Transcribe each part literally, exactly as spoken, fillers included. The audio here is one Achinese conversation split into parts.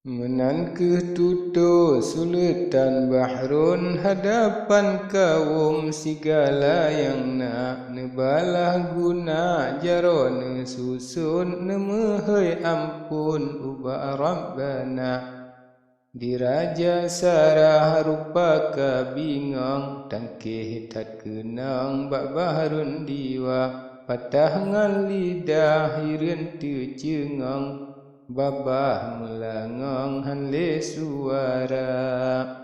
Meunan kheueh tutoe Suleutan Bahrun hadapan kawöm sigala nyang na, neubalah guna jaroe neususon, neumeuhôi amphon ubak Rabbana. Di Raja Sarah rupa ka bingong, tangkéh that keunong bak Bahrun Diwa, patah ngon lidah hireuen teuceungong, babah meulangong hán lé suara.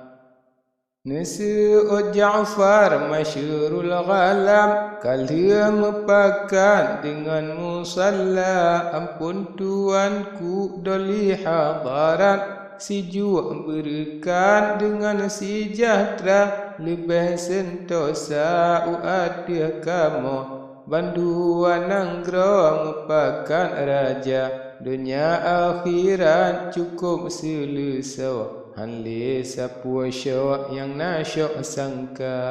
Neuseuôt Ja'far masyhurul ghalam, ka lheueh meupakat deungon musalla, amphon tuanku doli hadarat, sijuek beureukat deungon seujahteura, leubeh seuntosa u ateueh kamoe. Bandua nanggroe meupakat raja, donya akhirat cukôp seuleusoe, hán lé sapeue syok nyang na syok sangka.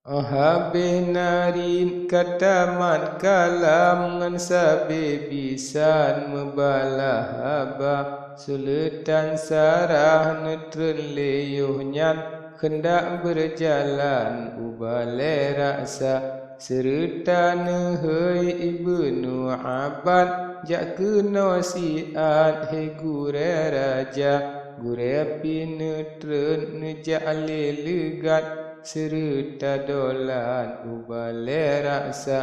Óh habéh narit ka tamat kalam ngon sabe bisan meubalah haba, Suleutan Sarah neutreun lé yoh nyan kheundak beureujalan u balée raksa, seureuta neuhôi Ibnu Abbas jak keunoe siat, hé gurée raja. Gurée pih neutreun neujak lé leugat, seureuta dolan u balée raksa.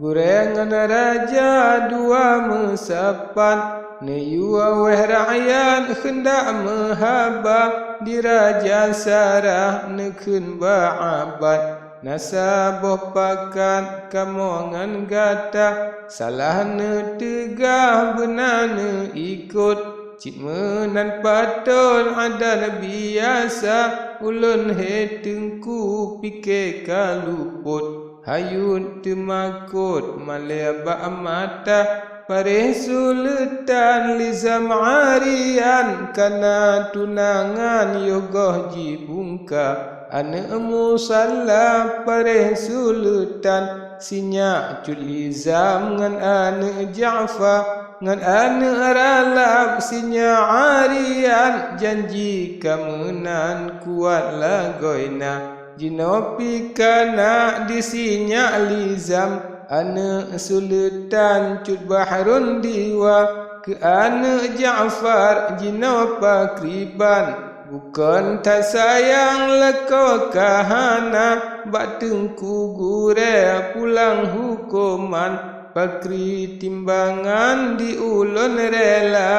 Gurée ngon raja dua meusapat, neuyue wéh rakyat kheundak meuhaba, di Raja Sarah neukheun bak Abbas, na saboh pakat kamoe ngon gata, salah neuteugah beuna neuikot. Cit meunan patot adat biasa, ulôn hé teungku pike ka lupot, hayut teumakot malée bak mata. Paréh Suleutan Lizam Arian kana tunangan yoh goh jibungka. Aneuëk musalla paréh Suleutan, sinyak Cut Lizam ngon aneuëk Ja'far, ngon aneuëk ralab sinyak Arian, janji ka meunan kuat lagoina. Jinoe pih kana disinyak Lizam, aneuëk Suleutan Cut Bahrun Diwa, keu aneuëk Ja'far jinoe pakriban. Bukon that sayang lakoe ka hana, bak teungku gurée pulang huköman, pakri timbangan di ulôn rela.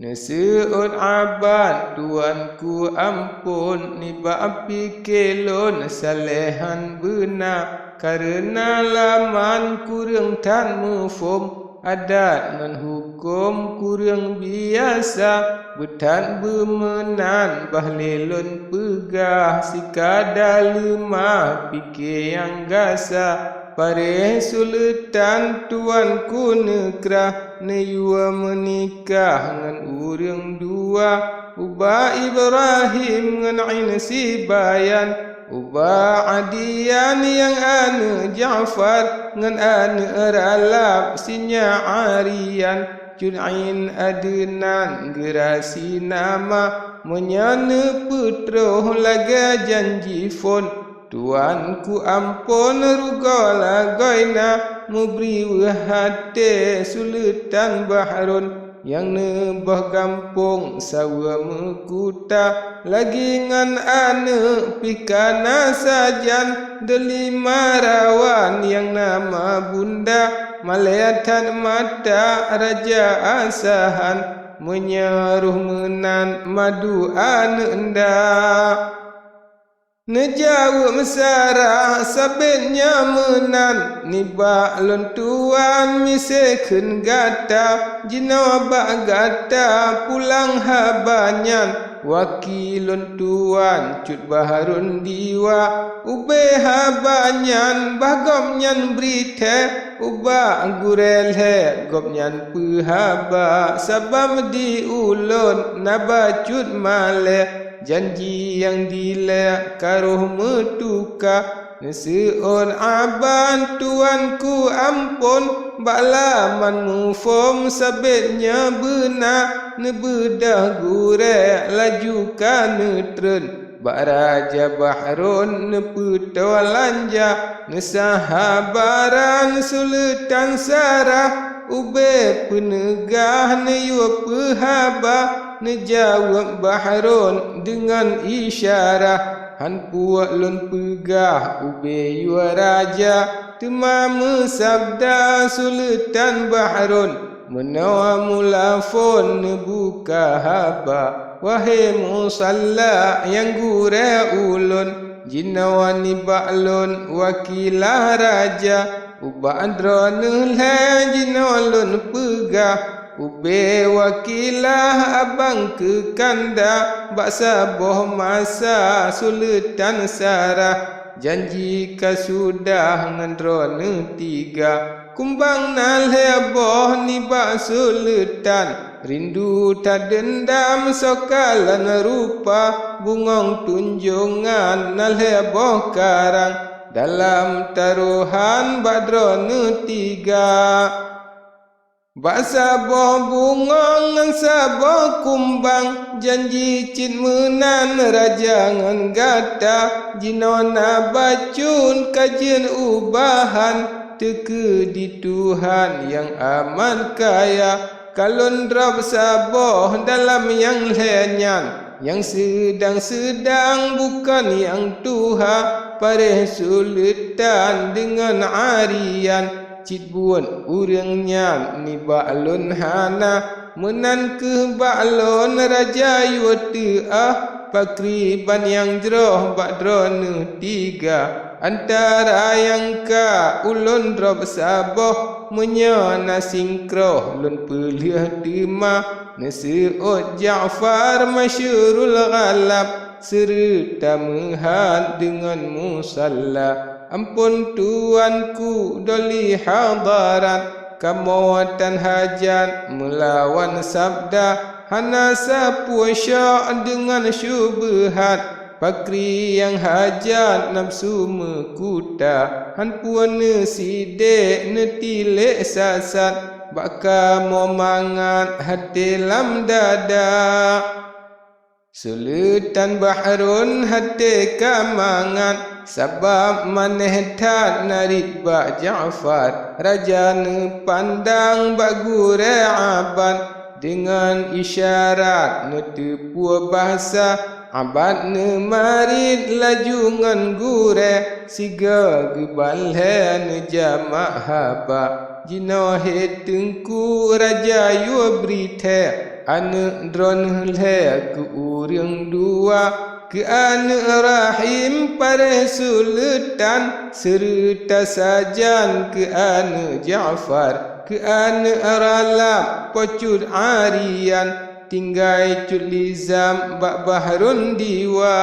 Neuseuôt Abbas, tuanku amphon, nibak pike lôn saléhan beuna, kareuna laman kureueng that muphom, adat ngon huköm kureueng biasa, beuthat beumeunan bah lé lôn peugah, sikada leumah pike nyang gasa. Paréh Suleutan tuanku neukrah, neuyue meunikah ngon ureuëng dua, ubak Ibrahim ngon Ain Sibayan, ubak Adian nyang aneuëk Ja'far ngon aneuëk ralab sinyak Arian, Cut Ain Adnan geurasi nama, meunyoe neupeutroh lagée janji phon. Tuanku amphon rugoe lagoina, meubri weueh até Suleutan Bahrun nyang neuboh gampông saweue meukuta, lagi ngon aneuëk pih kana sajan, deulima rawan nyang nama Bunda, malée that mata raja asahan, meunyoe roh meunan madu aneuëk nda. Neujaweueb Sarah sabét nyoe meunan, nibak lôn tuan miseue kheun gata, jinoe bak gata pulang haba nyan, waki lôn tuan Cut Bahrun Diwa, ubé haba nyan bah gobnyan bri thée ubak gurée lhée, gobnyan peuhaba, sabab di ulôn na bacut malée. Janji nyang dilée ka roh meutuka, Neuseuôt Aban, "Tuanku amphon, bak laman muphom sabet nyoe beuna, neubeudôh gurée laju ka neutreun." Bak Raja Bahrun neupeutoe lanja, neusahabaran Suleutan Sarah, ubé peuneugah neuyue peuhaba, neujaweueb Bahrun deungon isyarah. "Han puek lôn peugah ubé yue raja," teuma meusabda Suleutan Bahrun, "meunoe mula phon neubuka haba. Wahé musalla nyang gurée ulôn, jinoe nibak lôn wakilah raja. Ubak droeneuh lhée jinoe lôn peugah, ubé wakilah abang keu kanda bak saboh masa Suleutan Sarah. Janji ka sudah ngon droeneuh tiga. Kumbang na lhée boh nibak Suleutan, rindu that deundam soe kalon rupa. Bungöng tunjongan na lhée boh karang, dalam tarohan bak droeneuh tiga. Bak saboh bungöng ngon saboh kumbang, janji cit meunan raja ngon gata. Jinoe na bacut ka jeuet ubahan, teukeudi Tuhan nyang amat kaya. Ka lôn drob saboh dalam nyang lhée nyan, nyang seudang-seudang bukon nyang tuha, paréh Suleutan deungon Arian. Cit buet ureuëng nyan nibak lôn hana, meunan kheueh bak lôn raja yue teuah, pakriban nyang jroh bak droeneuh tiga. Antara nyang ka ulôn drob saboh, meunyoe na singkroh lôn peulheueh teuma, neuseuôt Ja'far masyhurul ghalab, seureuta meuhat deungon musalla. Amphon tuanku doli hadarat, kamoe tan hajat meulawan sabda, hana sapeue syok deungon syubeuhat. Pakri nyang hajat nafeusu meukuta, han peue neusidék neutilék sasat, bak kamoe mangat até lam dada. Suleutan Bahrun até ka mangat, sabab maneh that narit bak Ja'far. Raja neupandang bak gurée Aban, deungon isyarat neuteupeue basa. Aban neumarit laju ngon gurée, sigoe geubalhée neujamak haba. Jinoe hé teungku raja yue bri thée, aneuëk droeneuh lhée keu ureuëng dua, keu aneuëk rahim paréh Suleutan, seureuta sajan keu aneuëk Ja'far, keu aneuëk ralab Po Cut Arian, tinggai Cut Lizam bak Bahrun Diwa.